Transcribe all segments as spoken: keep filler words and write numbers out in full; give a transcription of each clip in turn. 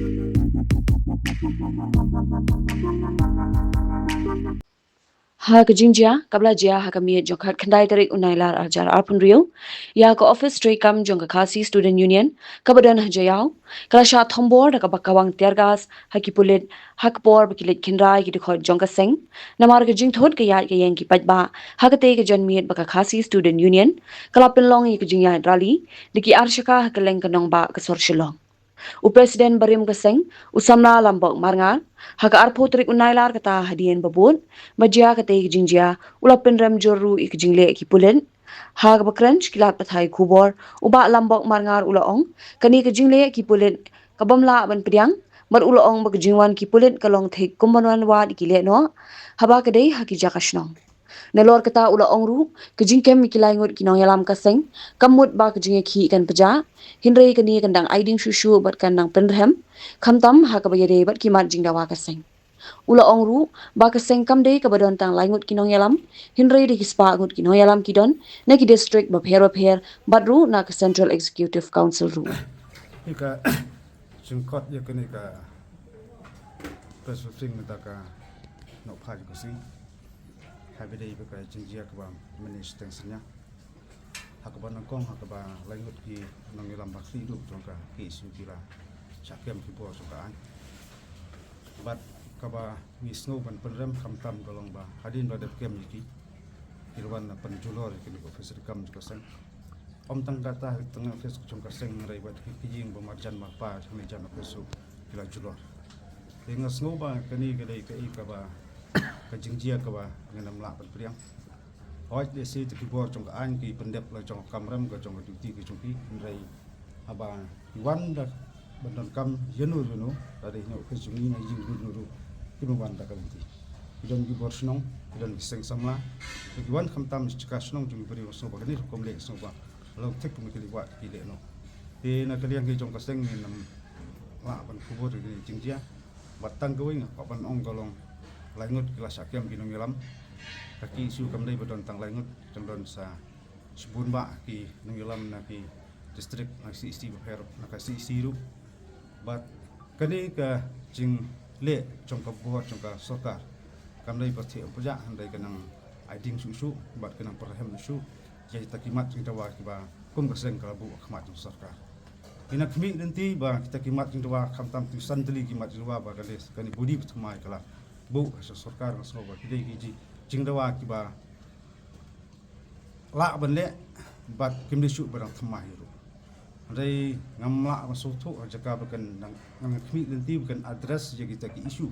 Ha ka jingjia kaba la jia ha ka miet jong ka khatkhyndai tarik u Nailar arhajar arphew hynriew ïa ka office treikam jong ka Khasi Student Union kaba don ha Jaïaw ka la shah thombor da kaba kawang tear gas ha ki pulit ha ka por ba ki leit khynra ïa ki dkhot jong ka seng. Namar ka jingthut ka ïaid ka ïeng ki paidbah ha katei ka janmiet ba ka Khasi Student Union ka la pynlong ïa ka jingïaid rally da ki arshaka ha kylleng ka nongbah ka sor Shillong. U President barim ka seng, u samla Lambok Marngar, ha ka arphew tarik u Nailar kata hadien ba bud ba jia katei ka jingjia u la pynrem jur ruh ïa ka jingleh ki pulit. Ha kaba kren sha ki lad pathai khubor, u Bah Lambok Marngar u la ong, kane ka jingleh ki pulit ka bym lah ban pdiang, bad u la ong ba ka jingwan ki pulit ka long thik kum ban wan wad ïa ki lehnoh haba ka dei ha ki jaka shnong. Nalor kata u la ong ruh, ka jingkem ïa ki lai ngut ki nongïalam ka seng kam mut ba ka jingïakhih kan pjah, hynrei kane kan dang ai ding shuh shuh bad kan dang pynrhem, khamtam ha kaba ïadei bad ki mat jingdawa ka seng. U la ong ruh ba ka seng kam dei kaba don tang lai ngut ki nongïalam, hynrei dei ki spah ngut ki nongïalam ki don na ki district bapher bapher bad ruh na ka Central Executive Council ruh. Ïa ka jingkhot ïa kane ka press briefing mynta ka Nohphai jong ka sngi, ha ba dei ba ka jingjia kaba mynne shiteng synñia, ha kaba nyngkong ha kaba lai ngut ki nongïalam ba khlieh ruh jong ka K S U ki la shah kem ki bor jong ka aiñ. Bad kaba ngi sngew ban pynrem khamtam ka long ba hadien ba dep kem ïa ki, ki la wan ban pynjulor ïa kine ki office treikam jong ka seng. Ym tang kata, tang office jong ka seng, hynrei bad ki ïing ba marjan marpa jong ka office ruh ki la julor. Te nga sngew ba kane ka dei kaei kaba, ka jingjia kaba ngin ym lah ban pdiang. Hooid, lehse te ki bor jong ka aiñ ki pyndep la jong ka kamram ka jong ka duty ka jong ki, hynrei haba ki wan da ban donkam ïano ïano, lada ïa ngi office jong ngi na ïing jong ngi ruh, kim wan da ka lynti. Ki don ki bor shnong, ki don ki seng samla, ki wan khamtam sha ka shnong jong ki briew. Nga sngew ba kane ruh kam leh, nga sngew ba long thik kum ki leh wad ki lehnoh. Te na ka liang ki jong ka seng ngin ym lah ban kubur ïa kine ki jingjia. Bad tang kawei nga kwah ban ong ka long, lai ngut ki la shah kem ki nongïalam. Ka K S U kam dei ba don tang lai ngut, tang don sa shibun bah ki nongïalam na ki district, na C E C bapher, na ka C E C ruh. Bad kane ka jingleh jong ka bor jong ka sorkar kam dei ba thiah pjah, hynrei ka nang ai ding shuh shuh bad ka nang pyrhem shuh ïa kita ki mat jingdawa kiba kum ka seng ka la buh ha khmat jong sorkar. Ngi nang khmih lynti ba kita ki mat jingdawa, khamtam tang san tylli ki mat jingdawa ba ka list, kane body ba thymmai ka la buh ha sorkar, nga sngew ba ki dei ki ji-, jingdawa kiba lah ban leh bad kim dei shuh ba dang thymmai ruh. Hynrei ngam lah ban sngewthuh ha jaka ba kan dang, ngan khmih lynti ba kan address ïa kita ki issue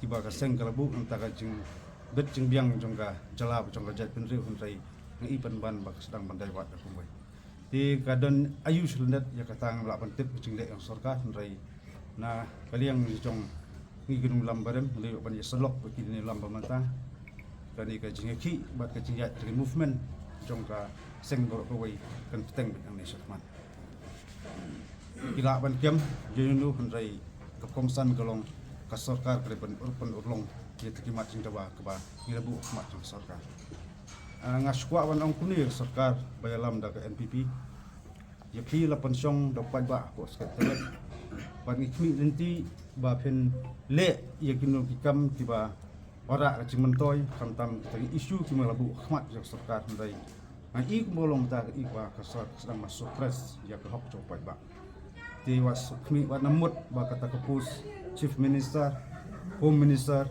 kiba ka seng ka la buh na ka bynta ka jingbit jingbiang jong ka jylla bad jong ka jaitbynriew, hynrei nga i pynban ba ka sdang ban dei wad da kumwei. Te ka don aïu sha lyndet ïa kata ngam lah ban tip ka jingleh jong sorkar, hynrei na ka liang jong ngi ki nongïalam barim, ngi leit ban ïasyllok bad ki nongïalam ba mynta. Kane ka jingïakhih bad ka jingïaid, ka movement jong ka seng baroh kawei kan bteng beit nangne shakhmat. Ki lah ban kem ïano ïano, hynrei ka kongsan ka long ka sorkar ka dei ban ur, ban urlong ïa kita ki mat jingdawa kaba ngi la buh ha khmat jong ka sorkar. Ah, nga shu kwah ban ong kumne ïa ka sorkar ba ïalam da ka N P P, ïa phi la pynshong da u paidbah hapoh Secretariat. Bad ngi khmih lynti ba phin leh ïa kino ki kam kiba wanrah ka jingmyntoi, khamtam kita ki issue kiba la buh ha khmat jong ka sorkar, hynrei nga i kumba long mynta ka i ba ka sorkar ka sdang ban suppress ïa ka hok jong u paidbah. Te wat sngewkhmih, wat nang mut ba kata ka post Chief Minister, Home Minister,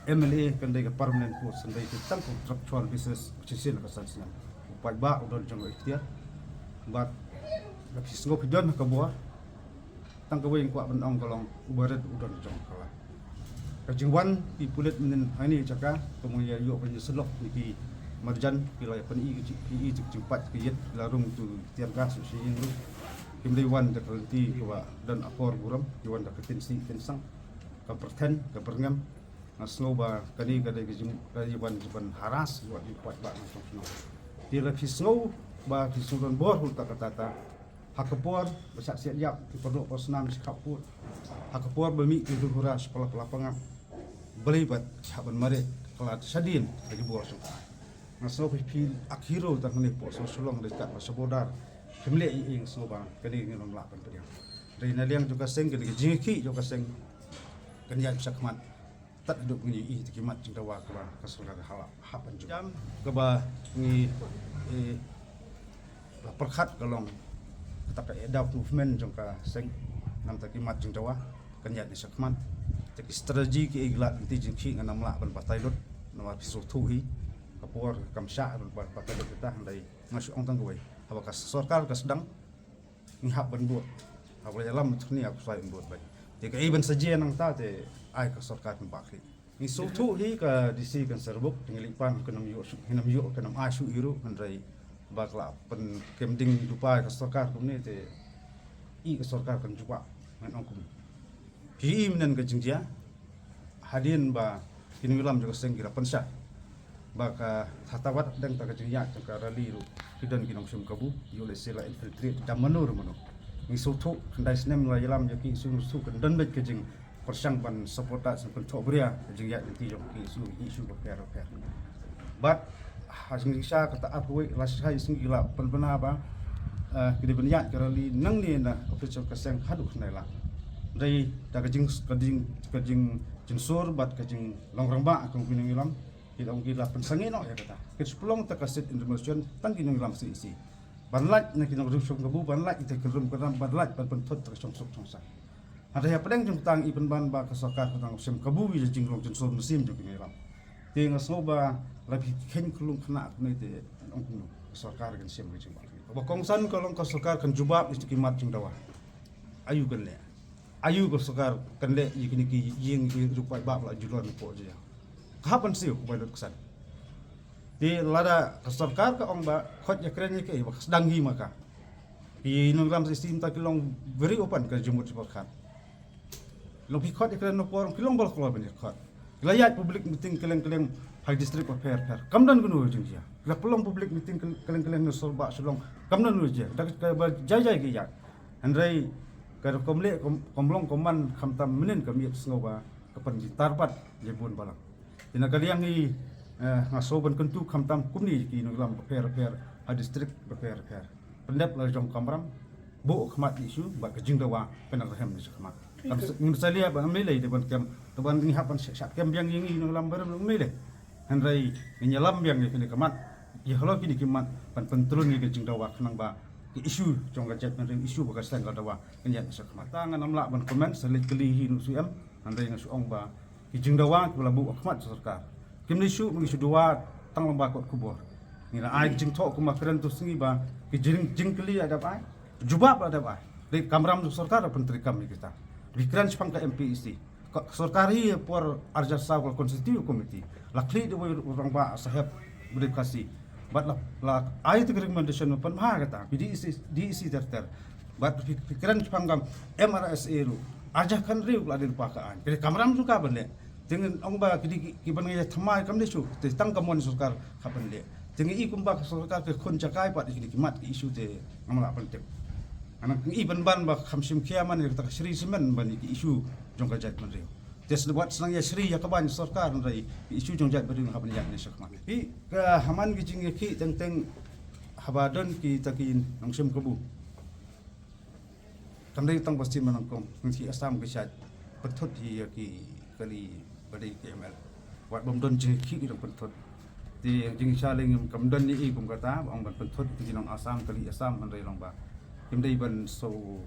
M L A kan dei ka permanent post, kan dei tang contractual basis, shisien ka san snem. U paidbah u don jong u ikhtiar. Bad lada phi sngew phi don ha ka bor, tang kawei nga kwah ban ong ka long, u barit u don jong ka la. Ka jingwan ki pulit mynnin hangne ha jaka, kumba ïa ïoh ban ïasyllok na ki marjan, ki la ïa pyni ka jing, pyni ka jingpait ka ïit, ki la rung tu tear gas sha ïing ruh. Kim dei wan da ka lynti kaba don akor burom, ki wan da ka tyngshaiñ tyngsang, ka pyrthen, ka pyrngem. Nga sngew ba kane ka dei ka jing, ka dei wan, wan harass ïa u paidbah na shnong shnong. Te lada phi sngew ba phi sngew don bor ha kata kata, ha ka por ba shah siat ïap, phi pynduh pyndoh snam shi khappud. Ha ka por ba mih ki dkhot hura shi pala pala pangap, balei ba ki hap ban mareh khlad shadien ha ki bor shnong. Nga sngew phi, phi ak hero tang hangne hapoh shnong Shillong, dei kat ba sha border. Phim leh ei ei, nga sngew ba kane ngin ym lah ban pdiang. Dei na liang jong ka seng, ka jingïakhih jong ka seng kan ïaid shakhmat tad haduh ba ngin ïohi ïa ki mat jingdawa kaba ka sorkar ka la hap ban jubab. Kaba ngi, eh, la pyrkhat ka long kata ka ad hoc movement jong ka seng, namar ki mat jingdawa kan ïaid shakhmat. Te ki strategy ki, eh, ki lad lynti jingïakhih ngan ym lah ban batai lut namar phi sngewthuh hi ka por kam shah ban batai lut kita. Hynrei nga shu ong tang kawei, haba ka sorkar ka sdang ngi hap ban bud. Haba la ïalam thni hap ban bud beit. Te kaei ban sa jia nangta te ai ka sorkar kan bah khlieh. Ngi sngewthuh hi ka D C kan serbuk, te ngi leit pan kan ym ïoh shuh, kan ym ïoh, kan ym ai shuh hi ruh, hynrei ba ka la pynkem ding lypa ïa ka sorkar kumne te i ka sorkar kan jubab, ngan ong kumne. Phi i mynhynnin ka jingjia hadien ba ki nongïalam jong ka seng ki la pynshai ba ka, ha kata wat dang ta ka jingïaid jong ka rally ruh ki don ki nongshim kabu, ïoh lehse la infiltrate da mano re mano. Ngi sngewthuh khyndai snem la ïalam ïa ki issue, ngi sngewthuh kan don beit ka jingpyrshang ban sabotage, ban pynthok bria ka jingïaid lynti jong ki issue, ki issue bapher bapher. Bad ha jingshisha kata arphew wei, lashai sngi ki la pynbna ba, eh, ki dei ban ïaid ka rally nangne na office jong ka seng haduh khyndai lak. Dei da ka jing, ka jing, ka jingjynsur bad ka jinglong rangbah ka jong ki nongïalam. Ki la ong ki la pynsangeh noh ïa kata. Ki shu pynlong ta ka sit-in demonstration tang ki nongïalam C E C ban lait na ki nongshim kabu, ban lait ïa ki kynrum kynram, ban lait ban pynthut ta ka shongsuk shongsaiñ. Hynrei hapdeng jong kata ngi i pynban ba ka sorkar ka dang shim kabu ïa ka jinglong jynsur mynsiem jong ki nongïalam. Te nga sngew ba la phi kheiñ khyllung khynnah kumne te ong kumno ka sorkar kan shim ka jingbakla. Kaba kongsan ka long ka sorkar kan jubab ïa ki mat jingdawa. Aïu kan leh? Aïu ka sorkar kan leh ïa kine ki ïing ki ruh paidbah ba la ju lor hapoh jylla? Ka hap ban siew, ka bai lut ka san. Te lada ka sorkar ka ong ba khot ïakren ïa kaei ba ka sdang hi ma ka. Ki nongïalam C E C mynta ki long very open ka jingmut jingpyrkhat. Long phi khot ïakren na por ki long ba la kloi ban ïakhot. Ki la ïaid public meeting kylleng kylleng ha district bapher bapher. Kam don kano jingjia. Ki la pynlong public meeting kylleng kylleng na Sorbah Shillong. Kam don kano jingjia. Da kaba jai jai ki ïaid. Hynrei ka rukom leh kam, kam long kam man khamtam mynhynnin ka miet sngew ba ka pynbitar pat ïa bun balang. Te na ka liang hi, eh, nga sngew ban kyntu khamtam kumne ki nongïalam bapher bapher ha district bapher bapher. Pyndep la jong kamram, buh khmat ïa issue bad ka jingdawa kan nang rhem na shakhmat. Kam sa, ngim sa leh ba ngim lei lei de ban kem, te ban ngi hap ban shah, shah kem biang ïa ngi nongïalam barim ngim lei lei. Hynrei ngin ïalam biang ïa kine ki mat, ïa halor kine ki mat ban pyntrun ïa ka jingdawa khnang ba ki issue jong ka jaitbynriew, issue ba ka seng ka dawa kan ïaid shakhmat. Ta ngan ym lah ban comment, sa leit kylli hi na u C M, hynrei nga shu ong ba ki jingdawa kiba la buh ha khmat sorkar kim dei shuh ba ngi shu dawa tang lyngba kot khubor. Ngi la ai jingthoh kumba kren tu sngi ba ki jing, jingkylli la dep ai, jubab la dep ai. Dei kamram jong sorkar la pyntreikam ïa kita. Phi kren shaphang ka M P E C. Ka sorkar hi por arhajar saw ka la constitute committee. La khlieh da uwei u rangbah saheb ba dei Khasi. Bad la, la ai ta ka recommendation ban pynbha kata. Phi D E C, D E C ter ter. Bad phi, phi kren shaphang ka M R S A ruh. Arhajar khathynriew ka la dei lypa ka aiñ. Ka dei kamram jong ka ban leh. Te ngan ong ba ki dei ki, ki ban ïa thymmai kam dei shuh. Te tang ka mon sorkar ka ban leh. Te ngi i kumba ka sorkar ka khun jakai pat ïa kine ki mat ki issue te ngam lah ban tip. Ngan ong i ban ban ba kham shim khia man ïa kata ka shri shimen ban ïa ki issue jong ka jaitbynriew. Te sngewbha sngewbha ïa shri ïa ka ban sorkar hynrei ki issue jong jaitbynriew ha ban ïaid ne shakhmat. Phi ka ha man ki jingïakhih teng teng haba don kita ki nongshim kabu. Kam dei tang ba sdang ba nyngkong, ngi ki Assam ki shait pynthut hi ïa ki kali ba dei ki M L. Wat bym don jingïakhih ki dang pynthut. Te jingshisha lei ngim kam don ne i kum kata ba ong ban pynthut ïa ki nong Assam, kali Assam hynrei long ba kim dei ban shu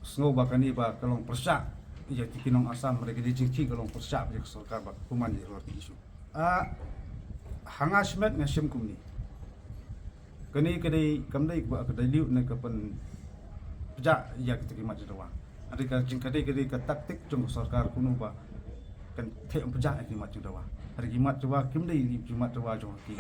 sngew ba kane ba ka long pyrshah ïa ki nong Assam, hynrei ka dei jingïakhih ka long pyrshah ïa ka sorkar ba ka kuman ïa halor ki issue. Ah, ha nga shimet nga shem kumne. Kane ka dei, kam dei ba ka dilute ne ka pynpjah ïa kita ki mat jingdawa. Hynrei ka jing, ka dei, ka dei ka taktik jong ka sorkar kumno ba kan theh pynpjah ïa ki mat jingdawa. Hynrei ki mat jingdawa kim dei ki mat jingdawa jong ki.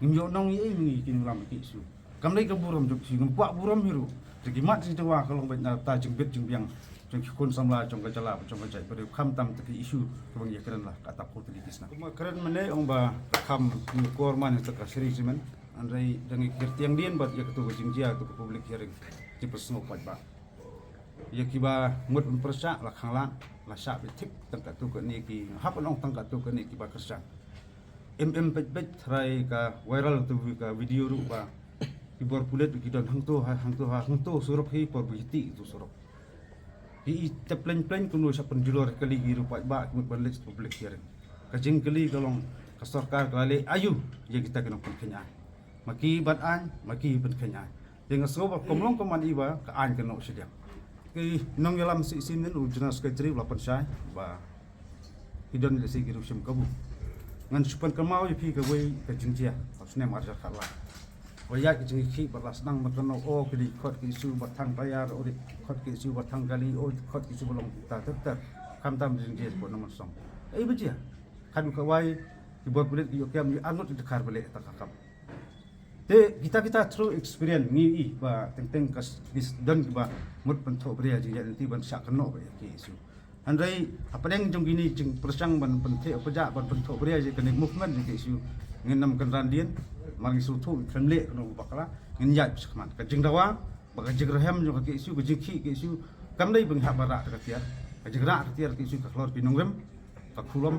Ngim ïoh nong ïa i ngi ki nongïalam ki issue. Kam dei ka burom jong ki, ngim kwah burom hi ruh. Te ki mat jingdawa ka long beit na ka bynta jingbit jingbiang jong ki khun samla jong ka jylla, jong ka jaitbynriew, khamtam ta ki issue kaba ngi ïakren la katta katto katne ki snem. Kumba kren mynne ong ba kham ngi kor man ïa ka shri shimen. Hynrei da ngi kyrtiang dien bad ïa kato ka jingjia, kato ka public hearing, ki pynsngew paidbah. Ïa kiba mut ban pyrshah la khang la, la shah beit thik tang katto katne ki, hap ban ong tang katto katne kiba kyrshan. Em em peit peit tharai ka viral tu ka video ruh ba ki bor pulit ki don hangto ha, hangto ha, hangto surok hi por ba ïa ti tu surok. Ki i tep plein plein kumno sha pynjulor kali ki ruh paidbah ki mut ban leit public hearing. Ka jingkylli ka long ka sorkar ka la leh aïu ïa kita ki nongpynkheiñ aiñ. Ma ki ban aiñ, ma ki pynkheiñ aiñ. Te nga sngew ba kum long kumne i ba ka aiñ ka noh shiliang. Ki nongïalam shisien u General Secretary u la pynshai ba ki don lehse ki ruh shim kabu. Ngan shu pynkynmaw ïa phi kawei ka jingjia ha u snem arhajar khatlai. Ba ïaid ka jingïakhih ba la sdang ban kynnoh, o ki dei khot ki issue ba thang tyre, o dei khot ki issue ba thang kali, o khot ki issue ba long ta ter ter. Khamtam jingjia ba na Mawsynram. Ei ba jia. Khatduh kawei ki bor pulit ki ïoh kem ïa arngut ki dkhar ba leh ta ka kam. Te kita kita through experience ngi i ba teng teng ka s-, ngi s-, don kiba mut pynthohbria jingïaid lynti ban shah kynnoh ba ïa ki issue. Hynrei hapdeng jong kine jingpyrshang ban pyntheh pyrshah ban pynthohbria ïa kane movement ïa ki issue ngin ym kynran dien, mar ngi sngewthuh ngi khlem leh kano ba bakla, ngin ïaid shakhmat. Ka jingdawa ba ka jingrhem jong ka ki issue, ka jingkhih ki issue kam dei ba ngi hap ban rah da ka tiar. Ka jingrah ka tiar ki issue ka khlor ki nongrim, ka khulom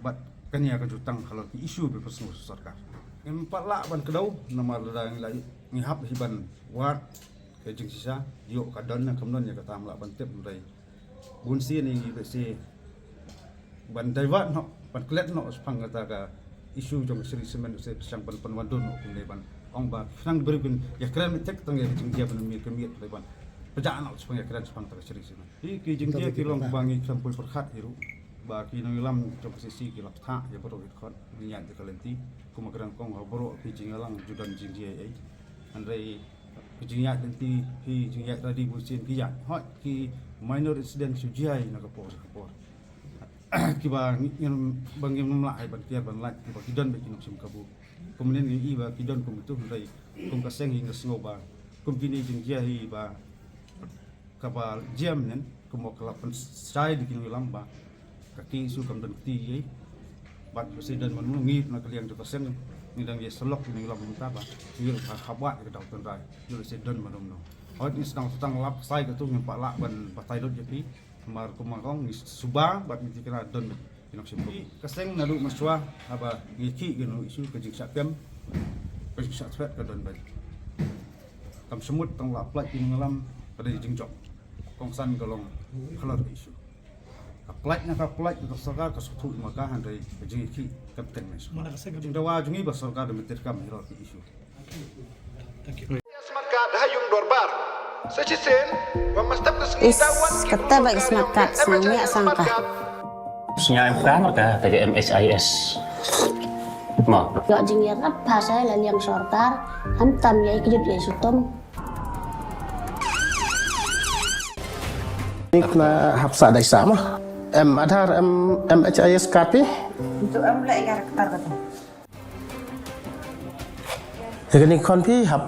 bad kane ka jutang halor ki issue ba pynsngew sorkar. Ngim pat lah ban kdew namar lada ngi la ngi hap hi ban wad ka jingshisha, ïoh ka don ne kam don ïa kata ngim lah ban tip, hynrei bun sien ngi bad sien ban divert noh, ban klet noh shaphang kata ka issue jong ka Shree Cement, shisha ban pynwandur noh kumne ban ong ba ki nang briew kin ïakren thik tang ïa ka jingjia ban mih ka miet ban pynjah noh shaphang ïakren shaphang kata ka Shree Cement. Hi ki jingjia ki long ba ngi khlem poi pyrkhat hi ruh. Ba ki nongïalam jong ka C C ki la pynthah ïa baroh ki khot, ngi ïaid da ka lynti. Kum ka rang kong ha baroh ki jingïalang ju don jingjia ei. Hynrei ki jingïaid lynti, ki jingïaid radi bun sien ki ïaid. Hooid ki minor incident shu jia na ka por ka por. Kiba ngi, ngim, ba ngim lah ai ban kiar ban lait, kiba ki don bad ki nongshim kabu. Kum mynnin ngi i ba ki don kum itu, hynrei kum ka seng hi nga sngew ba kum kine jingjia hi ba kaba jia mynnin, kumba ka la pynshai da ki nongïalam ba ka K S U kam don kti ei. Bad ba sdang ban ngi na ka liang jong ka seng ngi dang ïa sylok ki nongïalam mynta ba ngi ruh hap wad ïa ka daw tynrai. Ngi ruh sdang ban ngi. Hooid ngi sdang tang lap sai ka tu ngim pat lah ban batai lut ïa phi. Namar kumba kong ngi suba bad ngi thikna don ki nongshim kabu. Ka seng naduh mynshuwa haba ngi khih ïa kano issue ka jingshah kem, ka jingshah threat ka don bad. Kam shym mut tang la pynlait ki nongïalam ka dei jingjop. Kongsan ka long halor ka issue. Ka pynlait ne ka pynlait ka sorkar ka sngewthuh ma ka, hynrei ka jingïakhih ka bteng ne. Mana ka seng ka jingdawa jong ngi ba sorkar da mynta kam halor ka issue. Thank you. Smart card ha ïung dorbar. Sa shisien, wa mastap ka sngi. Is, da wan ki kata ba ka smart card, snang ïa sang ka. Sngi em ka mar ka, ka M H I S. Mo. Ïoh jingïarap ha sa la liang sorkar, khamtam ïa i kjut ïa i sutum. Ni kena hap sa dai sa mo. Em Aadhaar, em M H I S card phi? Itu em leh ïa ka rektar kata. Ïa kane khon phi hap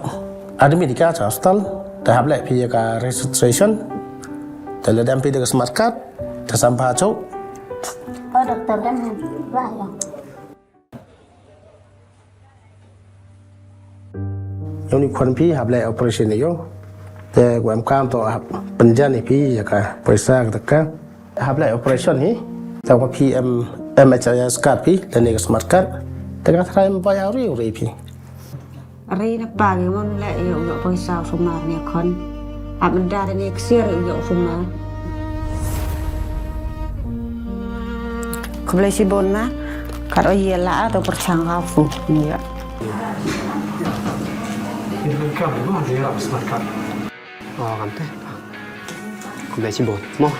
admit ïa ka cha hospital, te hap leh phi ïa ka registration. Te lada em phi da ka smart card, te sam pha chok. Oh, doktor dang ba ya. Ïa une khon phi hap leh operation ïa u. Te u em kam to hap pynjan ïa phi ïa ka poisa ka taka. Hap leh operation hi. Te u phi em M H I S card phi lane ka smart card. Te ka tharai em bai auri uri phi. Ri na pa ki mon leh ïa u ïoh poisa u sumar ne khon. Ap nda ne ksiar ïa u ïoh u sumar. Khublei shibun na. Kat o ïa la to pyrshang ka fu ïa. Ïa ka mo ïa la smart card. O kan te. Khublei shibun mo.